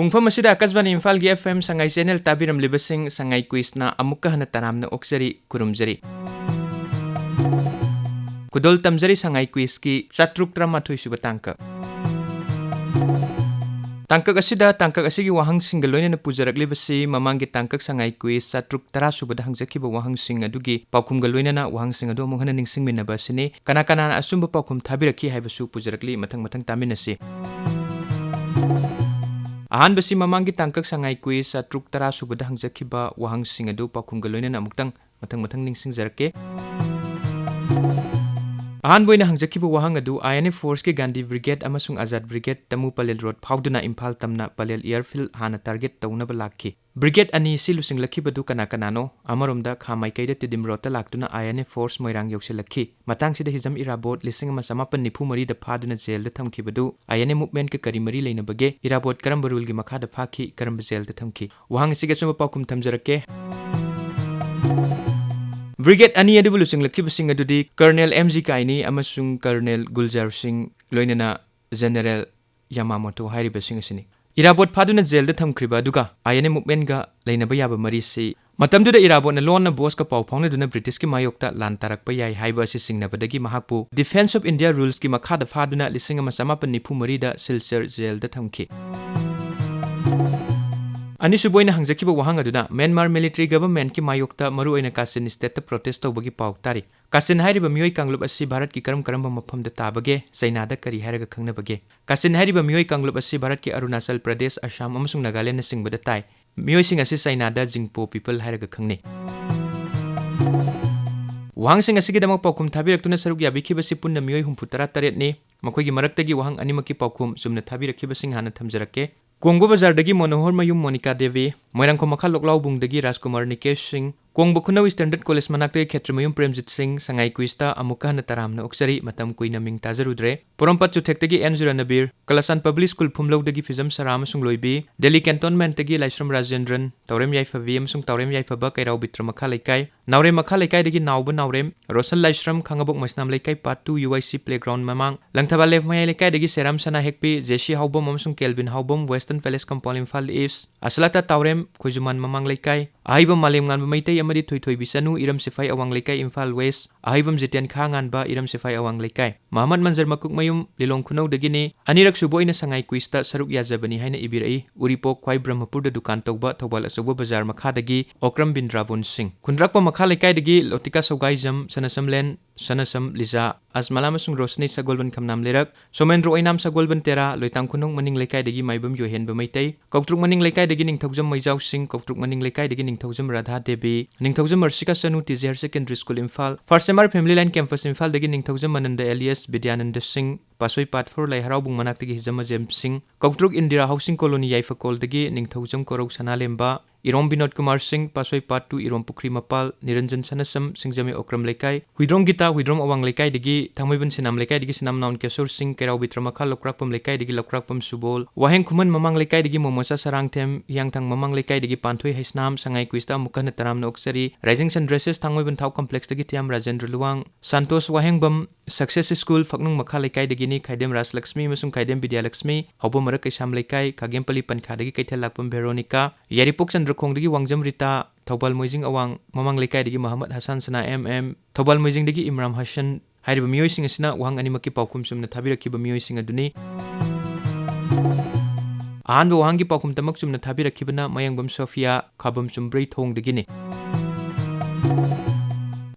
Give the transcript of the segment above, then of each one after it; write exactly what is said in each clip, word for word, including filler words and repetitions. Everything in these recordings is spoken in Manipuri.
ꯄꯨꯡꯐꯝ ꯑꯁꯤꯗ ꯑꯀꯥꯁꯕꯥꯅꯤ ꯏꯝꯐꯥꯜꯒꯤ F M ꯁꯉꯥꯏ channel ꯇꯥꯕꯤꯔꯝꯂꯤꯕꯁꯤꯡ ꯁꯉꯥꯏ quizꯅ ꯑꯃꯨꯛꯀ ꯍꯟꯅ ꯇꯔꯥꯝꯅ ꯑꯣꯛꯆꯔꯤ, ꯈꯨꯔꯨꯝꯖꯔꯤ꯫ ꯈꯨꯗꯣꯜ ꯇꯝꯖꯔꯤ ꯁꯉꯥꯏ quizꯀꯤ ꯆꯥꯇ꯭ꯔꯨꯛ ꯇꯔꯥꯃꯥꯊꯣꯏ ꯁꯨꯕ ꯇꯥꯡꯀꯛ꯫ ꯇꯥꯡꯀꯛ ꯑꯁꯤꯗ ꯇꯥꯡꯀꯛ ꯑꯁꯤꯒꯤ ꯋꯥꯍꯪꯁꯤꯡꯒ ꯂꯣꯏꯅꯅ ꯄꯨꯖꯔꯛꯂꯤꯕꯁꯤ ꯃꯃꯥꯡꯒꯤ ꯇꯥꯡꯀꯛ ꯁꯉꯥꯏ quiz ꯆꯥꯇ꯭ꯔꯨꯛ ꯇꯔꯥ ꯁꯨꯕꯗ ꯍꯪꯖꯈꯤꯕ ꯋꯥꯍꯪꯁꯤꯡ ꯑꯗꯨꯒꯤ ꯄꯥꯎꯈꯨꯝꯒ ꯂꯣꯏꯅꯅ ꯋꯥꯍꯪꯁꯤꯡ ꯑꯗꯨ ꯑꯃꯨꯛ ꯍꯟꯅ ꯅꯤꯡꯁꯤꯡꯃꯤꯟꯅꯕ ꯑꯁꯤꯅꯤ꯫ ꯀꯅꯥ ꯀꯅꯥꯅ ꯑꯆꯨꯝꯕ ꯄꯥꯎꯈꯨꯝ ꯊꯥꯕꯤꯔꯛꯈꯤ ꯍꯥꯏꯕꯁꯨ ꯄꯨꯖꯔꯛꯂꯤ꯫ ꯃꯊꯪ ꯃꯊꯪ ꯇꯥꯃꯤꯟꯅꯁꯤ꯫ ꯑꯍꯥꯟꯕꯁꯤ ꯃꯃꯥꯡꯒꯤ ꯇꯥꯡꯀꯛ ꯁꯉꯥꯏ quiz ꯆꯥꯇ꯭ꯔꯨꯛ ꯇꯔꯥ ꯁꯨꯕꯗ ꯍꯪꯖꯈꯤꯕ ꯋꯥꯍꯪꯁꯤꯡ ꯑꯗꯨ ꯄꯥꯎꯈꯨꯝꯒ ꯂꯣꯏꯅꯅ ꯑꯃꯨꯛꯇꯪ ꯃꯊꯪ ꯃꯊꯪ ꯅꯤꯡꯁꯤꯡꯖꯔꯛꯀꯦ꯫ ꯑꯍꯥꯟꯕ ꯑꯣꯏꯅ ꯍꯪꯖꯈꯤꯕ ꯋꯥꯍꯪ ꯑꯗꯨ, I N A forceꯀꯤ Gandhi Brigade ꯑꯃꯁꯨꯡ ꯑꯖꯥꯗ Brigade ꯇꯃꯨ ꯄꯂꯦꯜ road ꯐꯥꯎꯗꯨꯅ ꯏꯝꯐꯥꯜ ꯇꯝꯅ ꯄꯂꯦꯜ airfield ꯍꯥꯟꯅ target ꯇꯧꯅꯕ ꯂꯥꯛꯈꯤ꯫ Brigade ꯑꯅꯤ ꯑꯁꯤ ꯂꯨꯆꯤꯡꯂꯛꯈꯤꯕꯗꯨ ꯀꯅꯥ ꯀꯅꯥꯅꯣ? ꯑꯃꯔꯣꯝꯗ ꯈꯥ ꯃꯥꯏꯀꯩꯗ ꯇꯤꯗꯤꯝ roadꯇ ꯂꯥꯛꯇꯨꯅ I N A force ꯃꯣꯏꯔꯥꯡ ꯌꯧꯁꯤꯜꯂꯛꯈꯤ꯫ ꯃꯇꯥꯡꯁꯤꯗ ꯍꯤꯖꯝ ꯏꯔꯥꯕꯣꯠ ꯂꯤꯁꯤꯡ ꯑꯃ ꯆꯃꯥꯄꯟ ꯅꯤꯐꯨ ꯃꯔꯤꯗ ꯐꯥꯗꯨꯅ jailꯗ ꯊꯝꯈꯤꯕꯗꯨ I N A movementꯀ ꯀꯔꯤ ꯃꯔꯤ ꯂꯩꯅꯕꯒꯦ? ꯏꯔꯥꯕꯣꯠ ꯀꯔꯝꯕ ruleꯒꯤ ꯃꯈꯥꯗ ꯐꯥꯈꯤ? ꯀꯔꯝꯕ jailꯗ ꯊꯝꯈꯤ? ꯋꯥꯍꯪ ꯑꯁꯤꯒꯤ ꯑꯆꯨꯝꯕ ꯄꯥꯎꯈꯨꯝ ꯊꯝꯖꯔꯛꯀꯦ꯫ Brigade ꯑꯅꯤ ꯑꯗꯨꯕꯨ ꯂꯨꯆꯤꯡꯂꯛꯈꯤꯕꯁꯤꯡ ꯑꯗꯨꯗꯤ Colonel M G ꯀꯥꯏꯅꯤ ꯑꯃꯁꯨꯡ Colonel ꯒꯨꯜꯖꯥꯔ ꯁꯤꯡ, ꯂꯣꯏꯅꯅ General ꯌꯥꯃꯥꯃꯣꯇꯣ ꯍꯥꯏꯔꯤꯕꯁꯤꯡ ꯑꯁꯤꯅꯤ꯫ ꯏꯔꯥꯕꯣꯠ ꯐꯥꯗꯨꯅ jailꯗ ꯊꯝꯈ꯭ꯔꯤꯕ ꯑꯗꯨꯒ I N A movementꯒ ꯂꯩꯅꯕ ꯌꯥꯕ ꯃꯔꯤꯁꯤ, ꯃꯇꯝꯗꯨꯗ ꯏꯔꯥꯕꯣꯠꯅ ꯂꯣꯟꯅ ꯕꯣꯁꯀ ꯄꯥꯎ ꯐꯥꯎꯅꯗꯨꯅ Britishꯀꯤ ꯃꯥꯌꯣꯛꯇ ꯂꯥꯟ ꯇꯥꯔꯛꯄ ꯌꯥꯏ ꯍꯥꯏꯕ ꯑꯁꯤ ꯆꯤꯡꯅꯕꯗꯒꯤ ꯃꯍꯥꯛꯄꯨ Defence of India rulesꯀꯤ ꯃꯈꯥꯗ ꯐꯥꯗꯨꯅ ꯂꯤꯁꯤꯡ ꯑꯃ ꯆꯃꯥꯄꯟ ꯅꯤꯐꯨ ꯃꯔꯤꯗ ꯁꯤꯜꯆꯔ jailꯗ ꯊꯝꯈꯤ꯫ ꯑꯅꯤꯁꯨꯕ ꯑꯣꯏꯅ ꯍꯪꯖꯈꯤꯕ ꯋꯥꯍꯪ ꯑꯗꯨꯅ, Myanmar military governmentꯀꯤ ꯃꯥꯌꯣꯛꯇ ꯃꯔꯨꯑꯣꯏꯅ Kachin stateꯇ protest ꯇꯧꯕꯒꯤ ꯄꯥꯎ ꯇꯥꯔꯤ꯫ ꯀꯥꯆꯤꯟ ꯍꯥꯏꯔꯤꯕ ꯃꯤꯑꯣꯏ ꯀꯥꯡꯂꯨꯞ ꯑꯁꯤ ꯚꯥꯔꯠꯀꯤ ꯀꯔꯝ ꯀꯔꯝꯕ ꯃꯐꯝꯗ ꯇꯥꯕꯒꯦ? ꯆꯩꯅꯥꯗ ꯀꯔꯤ ꯍꯥꯏꯔꯒ ꯈꯪꯅꯕꯒꯦ? ꯀꯥꯆꯤꯟ ꯍꯥꯏꯔꯤꯕ ꯃꯤꯑꯣꯏ ꯀꯥꯡꯂꯨꯞ ꯑꯁꯤ ꯚꯥꯔꯠꯀꯤ ꯑꯔꯨꯅꯥꯆꯜ ꯄ꯭ꯔꯗꯦꯁ, ꯑꯁꯥꯝ ꯑꯃꯁꯨꯡ ꯅꯥꯒꯥꯂꯦꯟꯅꯆꯤꯡꯕꯗ ꯇꯥꯏ꯫ ꯃꯤꯑꯣꯏꯁꯤꯡ ꯑꯁꯤ ꯆꯩꯅꯥꯗ ꯖꯤꯡꯄꯣ people ꯍꯥꯏꯔꯒ ꯈꯪꯅꯩ꯫ ꯋꯥꯍꯪꯁꯤꯡ ꯑꯁꯤꯒꯤꯗꯃꯛ ꯄꯥꯎꯈꯨꯝ ꯊꯥꯕꯤꯔꯛꯇꯨꯅ ꯁꯔꯨꯛ ꯌꯥꯕꯤꯈꯤꯕꯁꯤ ꯄꯨꯟꯅ ꯃꯤꯑꯣꯏ ꯍꯨꯝꯐꯨꯇꯔꯥ ꯇꯔꯦꯠꯅꯤ꯫ ꯃꯈꯣꯏꯒꯤ ꯃꯔꯛꯇꯒꯤ ꯋꯥꯍꯪ ꯑꯅꯤꯃꯛꯀꯤ ꯄꯥꯎꯈꯨꯝ ꯆꯨꯝꯅ ꯊꯥꯕꯤꯔꯛꯈꯤꯕꯁꯤꯡ ꯍꯥꯟꯅ ꯊꯝꯖꯔꯛꯀꯦ꯫ ꯀꯣꯡꯕ ꯕꯖꯥꯔꯗꯒꯤ ꯃꯣꯅꯣꯍꯔ ꯃꯌꯨꯝ ꯃꯣꯅꯤꯀꯥ ꯗꯦꯕꯤ, ꯃꯣꯏꯔꯥꯡꯈꯣꯝ ꯃꯈꯥ ꯂꯣꯛꯂꯥꯎꯕꯨꯡꯗꯒꯤ ꯔꯥꯖꯀꯨꯃꯥꯔ ꯅꯤꯀꯦꯁ ꯁꯤꯡ, ꯀꯣꯡꯕ ꯈꯨꯅꯧ Standard College ꯃꯅꯥꯛꯇꯒꯤ ꯈꯦꯇ꯭ꯔꯤꯃꯌꯨꯝ ꯄ꯭ꯔꯦꯝꯖꯤꯠ ꯁꯤꯡ, ꯁꯉꯥꯏ ꯀꯨꯏꯁꯇ ꯑꯃꯨꯛꯀ ꯍꯟꯅ ꯇꯔꯥꯝꯅ ꯑꯣꯛꯆꯔꯤ꯫ ꯃꯇꯝ ꯀꯨꯏꯅ ꯃꯤꯡ ꯇꯥꯖꯔꯨꯗ꯭ꯔꯦ꯫ ꯄꯣꯔꯣꯝꯄꯥꯠ ꯆꯨꯊꯦꯛꯇꯒꯤ ꯑꯦꯟ ꯖꯨꯔꯥ ꯅꯕꯤꯔ, ꯀꯂꯥꯆꯥꯟ Public School ꯐꯨꯝꯂꯧꯗꯒꯤ ꯐꯤꯖꯝ ꯁꯔꯥ ꯑꯃꯁꯨꯡ ꯂꯣꯏꯕꯤ, ꯗꯦꯜꯂꯤ Cantonment ꯇꯒꯤ ꯂꯥꯏꯁ꯭ꯔꯝ ꯔꯥꯖꯦꯟꯗ꯭ꯔꯟ, ꯇꯥꯎꯔꯦꯝ ꯌꯥꯏꯐꯕꯤ ꯑꯃꯁꯨꯡ ꯇꯥꯎꯔꯦꯝ ꯌꯥꯏꯐꯕ, ꯀꯩꯔꯥꯎ ꯕꯤꯇ꯭ꯔ ꯃꯈꯥ ꯂꯩꯀꯥꯏ, ꯅꯥꯎꯔꯦꯝ ꯃꯈꯥ ꯂꯩꯀꯥꯏꯗꯒꯤ ꯅꯥꯎꯕ ꯅꯥꯎꯔꯦꯝ, ꯔꯣꯁꯟ ꯂꯥꯏꯁ꯭ꯔꯝ, ꯈꯥꯉꯕꯣꯛ ꯃꯩꯁꯅꯥꯝ ꯂꯩꯀꯥꯏ Part two U I C Playground ꯃꯃꯥꯡ, ꯂꯪꯊꯕꯥꯜ left ꯃꯌꯥꯏ ꯂꯩꯀꯥꯏꯗꯒꯤ ꯁꯦꯔꯥꯝ ꯁꯅꯥ ꯍꯦꯛꯄꯤ, ꯖꯦꯁꯤ ꯍꯥꯎꯕꯝ ꯑꯃꯁꯨꯡ Kelvin ꯍꯥꯎꯕꯝ, Western Palace Compound, Imphal East, ꯑꯁꯂꯥꯇꯥ ꯇꯥꯎꯔꯦꯝ, ꯈꯣꯏꯖꯨꯃꯥꯟ ꯃꯃꯥꯡ ꯂꯩꯀꯥꯏ, ꯑꯍꯩꯕ ꯃꯥꯂꯦꯝ ꯉꯥꯟꯕ ꯃꯩꯇꯩ ꯑꯃꯗꯤ ꯊꯣꯏꯊꯣꯏꯕꯤ ꯆꯅꯨ, ꯏꯔꯝ ꯁꯤꯐꯥꯏ ꯑꯋꯥꯡ ꯂꯩꯀꯥꯏ, ꯏꯝꯐꯥꯜ West, ꯑꯍꯩꯕꯝ ꯖꯤꯇꯦꯟ ꯈꯥ ꯉꯥꯟꯕ, ꯏꯔꯝ ꯁꯤꯐꯥꯏ ꯑꯋꯥꯡ ꯂꯩꯀꯥꯏ꯫ ꯃꯍꯃꯗ ꯃꯟꯖꯔ ꯃꯀꯨꯛꯃꯌꯨꯝ, ꯂꯤꯂꯣꯡ ꯈꯨꯅꯧꯗꯒꯤꯅꯤ꯫ ꯑꯅꯤꯔꯛ ꯁꯨꯕ ꯑꯣꯏꯅ ꯁꯉꯥꯏ ꯀꯨꯏꯁꯇ ꯁꯔꯨꯛ ꯌꯥꯖꯕꯅꯤ ꯍꯥꯏꯅ ꯏꯕꯤꯔꯛꯏ꯫ ꯎꯔꯤꯄꯣꯛ ꯈ꯭ꯋꯥꯏ ꯕ꯭ꯔꯍꯃꯄꯨꯔꯗ ꯗꯨꯀꯥꯟ ꯇꯧꯕ ꯊꯧꯕꯥꯜ ꯑꯆꯧꯕ ꯕꯖꯥꯔ ꯃꯈꯥꯗꯒꯤ ꯑꯣꯀ꯭ꯔꯝ ꯕꯤꯟꯗ꯭ꯔꯥꯕꯣꯟ ꯁꯤꯡ꯫ ꯈꯨꯟꯗ꯭ꯔꯥꯛꯄꯝ ꯃꯈꯥ ꯂꯩꯀꯥꯏꯗꯒꯤ ꯂꯣꯇꯤꯀꯥ ꯁꯧꯒꯥꯏꯖꯝ, ꯁꯅꯁꯝꯂꯦꯟ, ꯁꯅꯁꯝ ꯂꯤꯖꯥ, ꯑꯁꯃꯂꯥ ꯑꯃꯁꯨꯡ ꯔꯣꯁꯅꯤ ꯁꯒꯣꯜꯕꯟ ꯈꯝꯅꯥꯝ ꯂꯩꯔꯛ, ꯁꯣꯃꯦꯟꯗ꯭ꯔꯣ ꯑꯣꯏꯅꯥꯝ ꯁꯒꯣꯜꯕꯟ ꯇꯦꯔꯥ, ꯂꯣꯏꯇꯥꯡ ꯈꯨꯅꯧ ꯃꯅꯤꯡ ꯂꯩꯀꯥꯏꯗꯒꯤ ꯃꯥꯏꯕꯝ ꯌꯣꯍꯦꯟꯕ ꯃꯩꯇꯩ, ꯀꯧꯇ꯭ꯔꯨꯛ ꯃꯅꯤꯡ ꯂꯩꯀꯥꯏꯗꯒꯤ ꯅꯤꯡꯊꯧꯖꯝ ꯃꯩꯖꯥꯎ ꯁꯤꯡ, ꯀꯧꯇ꯭ꯔꯨꯛ ꯃꯅꯤꯡ ꯂꯩꯀꯥꯏꯗꯒꯤ ꯅꯤꯡꯊꯧꯖꯝ ꯔꯥꯙꯥ ꯗꯦꯕꯤ, ꯅꯤꯡꯊꯧꯖꯝ ꯃꯔꯁꯤꯀꯥ ꯆꯅꯨ, T J Higher Secondary School Imphal, First M R Family Line Campus ꯏꯝꯐꯥꯜꯗꯒꯤ ꯅꯤꯡꯊꯧꯖꯝ ꯑꯅꯟꯗ alias ꯕꯤꯗ꯭ꯌꯥꯅꯟꯗ ꯁꯤꯡ, ꯄꯥꯁꯣꯏ Part four ꯂꯥꯏ ꯍꯔꯥꯎꯕꯨꯡ ꯃꯅꯥꯛꯇꯒꯤ ꯍꯤꯖꯝ ꯑꯖꯦꯝ ꯁꯤꯡ, ꯀꯧꯇ꯭ꯔꯨꯛ ꯏꯟꯗꯤꯔꯥ Housing Colony ꯌꯥꯏꯐꯀꯣꯜꯗꯒꯤ ꯅꯤꯡꯊꯧꯖꯝ ꯀꯣꯔꯧ ꯁꯅꯥꯂꯦꯝꯕ, ꯏꯔꯣꯝ ꯕꯤꯅꯣꯗ ꯀꯨꯃꯥꯔ ꯁꯤꯡ, ꯄꯥꯁꯣꯏ Part two ꯏꯔꯣꯝ ꯄꯨꯈ꯭ꯔꯤ ꯃꯄꯥꯜ, ꯅꯤꯔꯟꯖꯟ ꯁꯅꯁꯝ, ꯁꯤꯡꯖꯃꯩ ꯑꯣꯀ꯭ꯔꯝ ꯂꯩꯀꯥꯏ, ꯍꯨꯏꯗ꯭ꯔꯣꯝ ꯒꯤꯇꯥ, ꯍꯨꯏꯗ꯭ꯔꯣꯝ ꯑꯋꯥꯡ ꯂꯩꯀꯥꯏꯗꯒꯤ ꯊꯥꯡꯃꯩꯕꯟ ꯁꯤꯅꯥꯝ ꯂꯩꯀꯥꯏꯗꯒꯤ ꯁꯤꯅꯥꯝ ꯅꯥꯎꯟ ꯀꯦꯁꯣꯔ ꯁꯤꯡ, ꯀꯩꯔꯥꯎ ꯕꯤꯇ꯭ꯔ ꯃꯈꯥ ꯂꯧꯀ꯭ꯔꯥꯛꯄꯝ ꯂꯩꯀꯥꯏꯗꯒꯤ ꯂꯧꯀ꯭ꯔꯥꯛꯄꯝ ꯁꯨꯕꯣꯜ, ꯋꯥꯍꯦꯡ ꯈꯨꯃꯟ ꯃꯃꯥꯡ ꯂꯩꯀꯥꯏꯗꯒꯤ ꯃꯣꯃꯣꯆꯥ ꯁꯔꯥꯡꯊꯦꯝ, ꯍꯤꯌꯥꯡꯊꯥꯡ ꯃꯃꯥꯡ ꯂꯩꯀꯥꯏꯗꯒꯤ ꯄꯥꯟꯊꯣꯏ ꯍꯩꯁꯅꯥꯝ, ꯁꯉꯥꯏ ꯀꯨꯏꯁꯇ ꯑꯃꯨꯛ ꯍꯟꯅ ꯇꯔꯥꯝꯅ ꯑꯣꯛꯆꯔꯤ꯫ Rising Sun Dresses ꯊꯥꯡꯃꯩꯕꯟ ꯊꯥꯎ ꯀꯝꯄ꯭ꯂꯦꯛꯁꯇꯒꯤ ꯊꯤꯌꯥꯝ ꯔꯥꯖꯦꯟꯗ꯭ꯔ ꯂꯨꯋꯥꯡ, ꯁꯥꯟꯇꯣꯁ ꯋꯥꯍꯦꯡꯕꯝ, Success School ꯐꯛꯅꯨꯡ ꯃꯈꯥ ꯂꯩꯀꯥꯏꯗꯒꯤꯅꯤ꯫ ꯈꯥꯏꯗꯦꯝ ꯔꯥꯖꯂꯛꯁꯃꯤ ꯑꯃꯁꯨꯡ ꯈꯥꯏꯗꯦꯝ ꯕꯤꯗ꯭ꯌꯥꯂꯛꯁꯃꯤ, ꯍꯧꯕꯝ ꯃꯔꯛ ꯀꯩꯁꯥꯝ ꯂꯩꯀꯥꯏ, ꯈꯥꯒꯦꯝꯄꯜꯂꯤ ꯄꯟꯈꯥꯗꯒꯤ ꯀꯩꯊꯦꯜ ꯂꯥꯛꯄꯝ ꯚꯦꯔꯣꯅꯤꯀꯥ, ꯌꯥꯏꯔꯤꯄꯣꯛ ꯆꯟꯗ꯭ꯔꯈꯣꯡꯗꯒꯤ ꯋꯥꯡꯖꯝ ꯔꯤꯇꯥ, ꯊꯧꯕꯥꯜ ꯃꯣꯏꯖꯤꯡ ꯑꯋꯥꯡ ꯃꯃꯥꯡ ꯂꯩꯀꯥꯏꯗꯒꯤ ꯃꯍꯃꯗ ꯍꯁꯥꯟ ꯁꯅꯥ M M, ꯊꯧꯕꯥꯜ ꯃꯣꯏꯖꯤꯡꯗꯒꯤ ꯏꯝꯔꯥꯝ ꯍꯁꯟ ꯍꯥꯏꯔꯤꯕ ꯃꯤꯑꯣꯏꯁꯤꯡ ꯑꯁꯤꯅ ꯋꯥꯍꯪ ꯑꯅꯤꯃꯛꯀꯤ ꯄꯥꯎꯈꯨꯝ ꯆꯨꯝꯅ ꯊꯥꯕꯤꯔꯛꯈꯤꯕ ꯃꯤꯑꯣꯏꯁꯤꯡ ꯑꯗꯨꯅꯤ꯫ ꯑꯍꯥꯟꯕ ꯋꯥꯍꯪꯒꯤ ꯄꯥꯎꯈꯨꯝ ꯇꯃꯛ ꯆꯨꯝꯅ ꯊꯥꯕꯤꯔꯛꯈꯤꯕꯅ ꯃꯌꯥꯡꯕꯝ ꯁꯣꯐꯤꯌꯥ, ꯈꯥꯕꯝ ꯆꯨꯝꯕ꯭ꯔꯩ ꯊꯣꯡꯗꯒꯤꯅꯤ꯫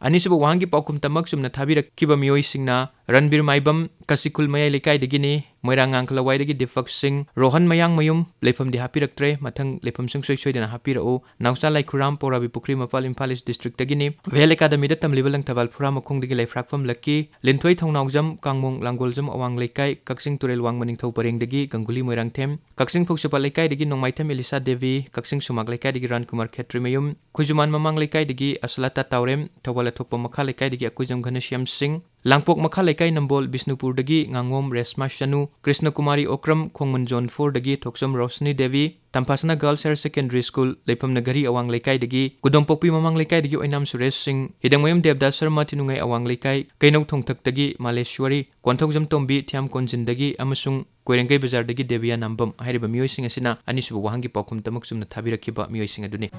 ꯑꯅꯤꯁꯨꯕ ꯋꯥꯍꯪꯒꯤ ꯄꯥꯎꯈꯨꯝ ꯇꯃꯛ ꯆꯨꯝꯅ ꯊꯥꯕꯤꯔꯛꯈꯤꯕ ꯃꯤꯑꯣꯏꯁꯤꯡꯅ ꯔꯟꯕꯤꯔ ꯃꯥꯏꯕꯝ, ꯀꯁꯤꯈꯨꯜ ꯃꯌꯥꯏ ꯂꯩꯀꯥꯏꯗꯒꯤꯅꯤ꯫ ꯃꯣꯏꯔꯥꯡ ꯉꯥꯡꯈꯂꯋꯥꯏꯗꯒꯤ ꯗꯤꯄꯛ ꯁꯤꯡ꯫ ꯔꯣꯍꯟ ꯃꯌꯥꯡꯃꯌꯨꯝ, ꯂꯩꯐꯝꯗꯤ ꯍꯥꯞꯄꯤꯔꯛꯇ꯭ꯔꯦ, ꯃꯊꯪ ꯂꯩꯐꯝ ꯁꯨꯡꯁꯣꯏ ꯁꯣꯏꯗꯅ ꯍꯥꯞꯄꯤꯔꯛꯎ꯫ ꯅꯥꯎꯆꯥ ꯂꯥꯏꯈꯨꯔꯥꯝ, ꯄꯧꯔꯥꯕꯤ ꯄꯨꯈ꯭ꯔꯤ ꯃꯄꯥꯜ, ꯏꯝꯐꯥꯜ ꯏꯁ ꯗꯤꯁꯇ꯭ꯔꯤꯛꯇꯒꯤꯅꯤ꯫ ꯚꯦꯜ ꯑꯦꯀꯥꯗꯃꯤꯗ ꯇꯝꯂꯤꯕ ꯂꯪꯊꯕꯥꯜ ꯐꯨꯔꯥꯃꯈꯣꯡꯗꯒꯤ ꯂꯩꯐ꯭ꯔꯥꯛꯄꯝ ꯂꯛꯀꯤ꯫ ꯂꯤꯟꯊꯣꯏ ꯊꯧꯅꯥꯎꯖꯝ, ꯀꯥꯡꯃꯣꯡ ꯂꯥꯡꯒꯣꯜꯖꯝ ꯑꯋꯥꯡ ꯂꯩꯀꯥꯏ, ꯀꯛꯆꯤꯡ ꯇꯨꯔꯦꯜ ꯋꯥꯡꯃ ꯅꯤꯡꯊꯧ ꯄꯔꯦꯡꯗꯒꯤ ꯒꯪꯒꯨꯂꯤ ꯃꯣꯏꯔꯥꯡꯊꯦꯝ꯫ ꯀꯛꯆꯤꯡ ꯐꯧꯁꯨꯄꯥꯠ ꯂꯩꯀꯥꯏꯗꯒꯤ ꯅꯣꯡꯃꯥꯏꯊꯦꯝ ꯑꯦꯂꯤꯁꯥ ꯗꯦꯕꯤ, ꯀꯛꯆꯤꯡ ꯁꯨꯃꯥꯛ ꯂꯩꯀꯥꯏꯗꯒꯤ ꯔꯥꯟꯀꯨꯃꯥꯔ ꯈꯦꯇ꯭ꯔꯤꯃꯌꯨꯝ, ꯈꯨꯖꯨꯃꯥꯟ ꯃꯃꯥꯡ ꯂꯩꯀꯥꯏꯗꯒꯤ ꯑꯁꯂꯥꯇꯥ ꯇꯥꯎꯔꯦꯝ, ꯊꯧꯕꯥꯜ ꯑꯊꯣꯛꯄ ꯃꯈꯥ ꯂꯩꯀꯥꯏꯗꯒꯤ ꯑꯀꯨꯏꯖꯝ ꯘꯅꯁ꯭ꯌꯥꯝ ꯁꯤꯡ, ꯂꯥꯡꯄꯣꯛ ꯃꯈꯥ ꯂꯩꯀꯥꯏ ꯅꯝꯕꯣꯜ ꯕꯤꯁꯅꯨꯄꯨꯔꯗꯒꯤ ꯉꯥꯉꯣꯝ ꯔꯦꯁꯃꯥ ꯁꯅꯨ, ꯀ꯭ꯔꯤꯁꯅ ꯀꯨꯃꯥꯔꯤ ꯑꯣꯀ꯭ꯔꯝ, ꯈꯣꯡꯃꯟ ꯖꯣꯟ ꯐꯣꯔꯗꯒꯤ Thokchom Roshni Devi, Tamphasana girls higher secondary school, ꯂꯩꯐꯝꯅ ꯘꯔꯤ ꯑꯋꯥꯡ ꯂꯩꯀꯥꯏꯗꯒꯤ ꯀꯨꯗꯣꯝꯄꯣꯛꯄꯤ ꯃꯃꯥꯡ ꯂꯩꯀꯥꯏꯗꯒꯤ ꯑꯣꯏꯅꯥꯝ ꯁꯨꯔꯦꯁ ꯁꯤꯡ, ꯍꯤꯗꯪꯃꯌꯨꯝ ꯗꯦꯕꯗꯥꯁ ꯁꯔꯃ ꯊꯤꯅꯨꯡꯉꯩ ꯑꯋꯥꯡ ꯂꯩꯀꯥꯏ, ꯀꯩꯅꯧ ꯊꯣꯡꯊꯛꯇꯒꯤ ꯃꯥꯂꯦꯁ꯭ꯋꯔꯤ, ꯀꯣꯟꯊꯧꯖꯝ ꯇꯣꯝꯕꯤ ꯊꯤꯌꯥꯝ ꯀꯣꯟꯖꯤꯟꯗꯒꯤ ꯑꯃꯁꯨꯡ ꯀꯣꯏꯔꯦꯡꯒꯩ ꯕꯖꯥꯔꯗꯒꯤ ꯗꯦꯕꯤꯌꯥ ꯅꯥꯝꯕꯝ ꯍꯥꯏꯔꯤꯕ ꯃꯤꯑꯣꯏꯁꯤꯡ ꯑꯁꯤꯅ ꯑꯅꯤꯁꯨꯕ ꯋꯥꯍꯪꯒꯤ ꯄꯥꯎꯈꯨꯝ ꯇꯃꯛ ꯆꯨꯝꯅ ꯊꯥꯕꯤꯔꯛꯈꯤꯕ ꯃꯤꯑꯣꯏꯁꯤꯡ ꯑꯗꯨꯅꯤ꯫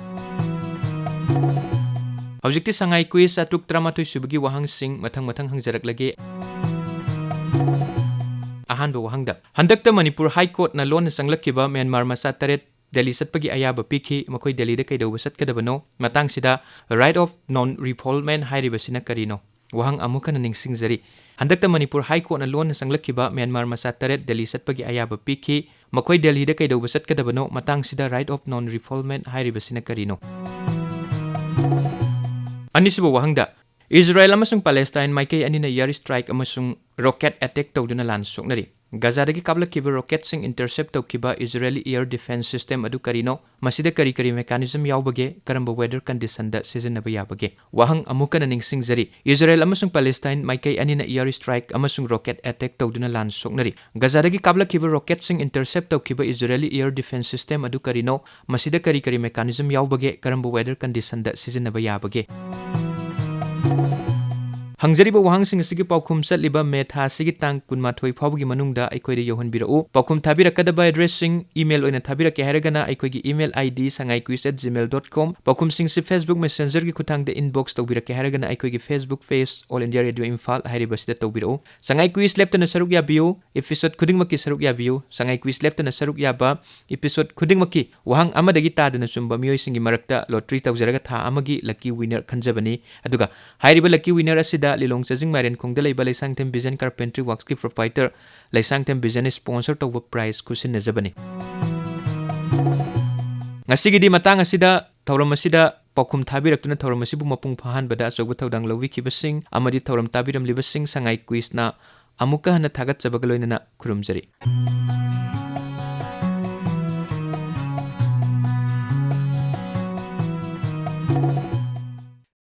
ꯍꯧꯖꯤꯛꯇꯤ ꯁꯉꯥꯏ quiz ꯆꯥꯇ꯭ꯔꯨꯛ ꯇꯔꯥꯃꯥꯊꯣꯏ ꯁꯨꯕꯒꯤ ꯋꯥꯍꯪꯁꯤꯡ ꯃꯊꯪ ꯃꯊꯪ ꯍꯪꯖꯔꯛꯂꯒꯦ꯫ ꯑꯍꯥꯟꯕ ꯋꯥꯍꯪꯗ, ꯍꯟꯗꯛꯇ ꯃꯅꯤꯄꯨꯔ ꯍꯥꯏ ꯀꯣꯔꯠꯅ ꯂꯣꯟꯅ ꯆꯪꯂꯛꯈꯤꯕ ꯃ꯭ꯌꯥꯟꯃꯥꯔ ꯃꯆꯥ ꯇꯔꯦꯠ ꯗꯦꯜꯂꯤ ꯆꯠꯄꯒꯤ ꯑꯌꯥꯕ ꯄꯤꯈꯤ꯫ ꯃꯈꯣꯏ ꯗꯦꯜꯂꯤꯗ ꯀꯩꯗꯧꯕ ꯆꯠꯀꯗꯕꯅꯣ? ꯃꯇꯥꯡꯁꯤꯗ right of non-refoulement ꯍꯥꯏꯔꯤꯕꯁꯤꯅ ꯀꯔꯤꯅꯣ? ꯋꯥꯍꯪ ꯑꯃꯨꯛ ꯍꯟꯅ ꯅꯤꯡꯁꯤꯡꯖꯔꯤ꯫ ꯍꯟꯗꯛꯇ ꯃꯅꯤꯄꯨꯔ ꯍꯥꯏ ꯀꯣꯔꯠꯅ ꯂꯣꯟꯅ ꯆꯪꯂꯛꯈꯤꯕ ꯃ꯭ꯌꯥꯟꯃꯥꯔ ꯃꯆꯥ ꯇꯔꯦꯠ ꯗꯦꯜꯂꯤ ꯆꯠꯄꯒꯤ ꯑꯌꯥꯕ ꯄꯤꯈꯤ꯫ ꯃꯈꯣꯏ ꯗꯦꯜꯂꯤꯗ ꯀꯩꯗꯧꯕ ꯆꯠꯀꯗꯕꯅꯣ? ꯃꯇꯥꯡꯁꯤꯗ right of non-refoulement ꯍꯥꯏꯔꯤꯕꯁꯤꯅ ꯀꯔꯤꯅꯣ? ꯑꯅꯤꯁꯨꯕ ꯋꯥꯍꯪꯗ, ꯏꯖꯔꯥꯌꯦꯜ ꯑꯃꯁꯨꯡ ꯄꯥꯂꯦꯁꯇꯥꯏꯟ ꯃꯥꯏꯀꯩ ꯑꯅꯤꯅ air strike ꯑꯃꯁꯨꯡ rocket attack ꯇꯧꯗꯨꯅ ꯂꯥꯟ ꯁꯣꯛꯅꯔꯤ꯫ ꯒꯖꯥꯗꯒꯤ ꯀꯥꯞꯂꯛꯈꯤꯕ rocketꯁꯤꯡ intercept ꯇꯧꯈꯤꯕ Israeli air defense system ꯑꯗꯨ ꯀꯔꯤꯅꯣ? ꯃꯁꯤꯗ ꯀꯔꯤ ꯀꯔꯤ mechanism ꯌꯥꯎꯕꯒꯦ? ꯀꯔꯝꯕ weather conditionꯗ ꯁꯤꯖꯤꯟꯅꯕ ꯌꯥꯕꯒꯦ? ꯋꯥꯍꯪ ꯑꯃꯨꯛ ꯍꯟꯅ ꯅꯤꯡꯁꯤꯡꯖꯔꯤ, ꯏꯖꯔꯥꯌꯦꯜ ꯑꯃꯁꯨꯡ ꯄꯥꯂꯦꯁꯇꯥꯏꯟ ꯃꯥꯏꯀꯩ ꯑꯅꯤꯅ air strike ꯑꯃꯁꯨꯡ rocket attack ꯇꯧꯗꯨꯅ ꯂꯥꯟ ꯁꯣꯛꯅꯔꯤ꯫ ꯒꯖꯥꯗꯒꯤ ꯀꯥꯞꯂꯛꯈꯤꯕ rocketꯁꯤꯡ intercept ꯇꯧꯈꯤꯕ Israeli air defense system ꯑꯗꯨ ꯀꯔꯤꯅꯣ? ꯃꯁꯤꯗ ꯀꯔꯤ ꯀꯔꯤ mechanism ꯌꯥꯎꯕꯒꯦ? ꯀꯔꯝꯕ weather conditionꯗ ꯁꯤꯖꯤꯟꯅꯕ ꯌꯥꯕꯒꯦ? ꯍꯪꯖꯔꯤꯕ ꯋꯥꯍꯪꯁꯤꯡ ꯑꯁꯤꯒꯤ ꯄꯥꯎꯈꯨꯝ ꯆꯠꯂꯤꯕ ꯃꯦ ꯊꯥ ꯑꯁꯤꯒꯤ ꯇꯥꯡ ꯀꯨꯟꯃꯥꯊꯣꯏ ꯐꯥꯎꯕꯒꯤ ꯃꯅꯨꯡꯗ ꯑꯩꯈꯣꯏꯗ ꯌꯧꯍꯟꯕꯤꯔꯛꯎ꯫ ꯄꯥꯎꯈꯨꯝ ꯊꯥꯕꯤꯔꯛꯀꯗꯕ addressꯁꯤꯡ, email ꯑꯣꯏꯅ ꯊꯥꯕꯤꯔꯛꯀꯦ ꯍꯥꯏꯔꯒꯅ ꯑꯩꯈꯣꯏꯒꯤ email ID sangaiquiz at gmail dot com, ꯄꯥꯎꯈꯨꯝꯁꯤꯡꯁꯤ Facebook Messengerꯒꯤ ꯈꯨꯠꯊꯥꯡꯗ inbox ꯇꯧꯕꯤꯔꯛꯀꯦ ꯍꯥꯏꯔꯒꯅ ꯑꯩꯈꯣꯏꯒꯤ Facebook page All India Radio Imphal ꯍꯥꯏꯔꯤꯕꯁꯤꯗ ꯇꯧꯕꯤꯔꯛꯎ꯫ ꯁꯉꯥꯏ quiz ꯂꯦꯞꯇꯅ ꯁꯔꯨꯛ ꯌꯥꯕꯤꯌꯨ꯫ Episode ꯈꯨꯗꯤꯡꯃꯛꯀꯤ ꯁꯔꯨꯛ ꯌꯥꯕꯤꯌꯨ꯫ ꯁꯉꯥꯏ quiz ꯂꯦꯞꯇꯅ ꯁꯔꯨꯛ ꯌꯥꯕ episode ꯈꯨꯗꯤꯡꯃꯛꯀꯤ ꯋꯥꯍꯪ ꯑꯃꯗꯒꯤ ꯇꯥꯗꯅ ꯆꯨꯝꯕ ꯃꯤꯑꯣꯏꯁꯤꯡꯒꯤ ꯃꯔꯛꯇ lottery ꯇꯧꯖꯔꯒ ꯊꯥ ꯑꯃꯒꯤ lucky winner ꯈꯟꯖꯕꯅꯤ꯫ ꯑꯗꯨꯒ ꯍꯥꯏꯔꯤꯕ lucky winner ꯑꯁꯤꯗ ꯂꯤꯂꯣꯡ ꯆꯥꯖꯤꯡ ꯃꯥꯏꯔꯦꯟꯈꯣꯡꯗ ꯂꯩꯕ Leishangthem vision carpentry ꯋꯥꯔꯛꯁꯀꯤ proprietor Leishangthem ꯚꯤꯖꯟꯅ sponsor ꯇꯧꯕ ꯄ꯭ꯔꯥꯏꯖ ꯈꯨꯠꯁꯤꯟꯅꯖꯕꯅꯤ꯫ ꯉꯁꯤꯒꯤꯗꯤ ꯃꯇꯥꯡ ꯑꯁꯤꯗ, ꯊꯧꯔꯝ ꯑꯁꯤꯗ ꯄꯥꯎꯈꯨꯝ ꯊꯥꯕꯤꯔꯛꯇꯨꯅ ꯊꯧꯔꯝ ꯑꯁꯤꯕꯨ ꯃꯄꯨꯡ ꯐꯥꯍꯟꯕꯗ ꯑꯆꯧꯕ ꯊꯧꯗꯥꯡ ꯂꯧꯕꯤꯈꯤꯕꯁꯤꯡ ꯑꯃꯗꯤ ꯊꯧꯔꯝ ꯇꯥꯕꯤꯔꯝꯂꯤꯕꯁꯤꯡ ꯁꯉꯥꯏ ꯀꯨꯏꯁꯅ ꯑꯃꯨꯛꯀ ꯍꯟꯅ ꯊꯥꯒꯠꯆꯕꯒ ꯂꯣꯏꯅꯅ ꯈꯨꯔꯨꯝꯖꯔꯤ꯫